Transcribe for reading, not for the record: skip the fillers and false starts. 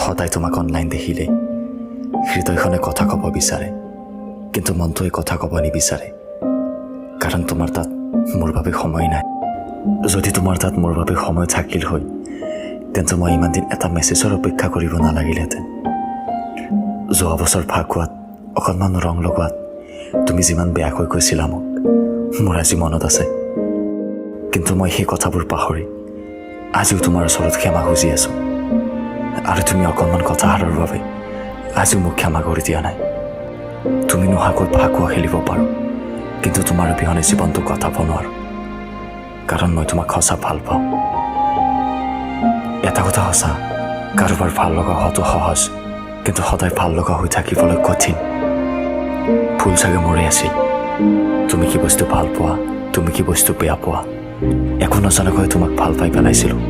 সদায় তোমাক অনলাইন দেখিলেই হৃদয়খনে কথা ক'ব বিচাৰে, কিন্তু মনটোৱে কথা ক'ব নিবিচাৰে, কাৰণ তোমাৰ তাত মোৰ বাবে সময় নাই। যদি তোমাৰ তাত মোৰ বাবে সময় থাকিল হয়, তেন্তে মই ইমান দিন এটা মেছেজৰ অপেক্ষা কৰিব নালাগিলহেঁতেন। যোৱা বছৰ ফাকুৱাত অকণমান ৰং লগোৱাত তুমি যিমান বেয়াকৈ কৈছিলা মোক, মোৰ আজি মনত আছে। কিন্তু মই সেই কথাবোৰ পাহৰি আজিও তোমাৰ ওচৰত ক্ষমা খুজি আছোঁ আৰু তুমি অকণমান কথাষাৰৰ বাবে আজিও মোক ক্ষমা কৰি দিয়া নাই। তুমি নোহোৱাকৈ ফাকুৱা খেলিব পাৰোঁ, কিন্তু তোমাৰ অবিহনে জীৱনটো কটাব নোৱাৰোঁ, কাৰণ মই তোমাক সঁচা ভাল পাওঁ। এটা কথা সঁচা, কাৰোবাৰ ভাল লগা হোৱাটো সহজ, কিন্তু সদায় ভাল লগা হৈ থাকিবলৈ কঠিন। ভুল চাগে মোৰে আছিল। তুমি কি বস্তু ভাল পোৱা, তুমি কি বস্তু বেয়া পোৱা, একো নজনাকৈ তোমাক ভাল পাই পেলাইছিলোঁ।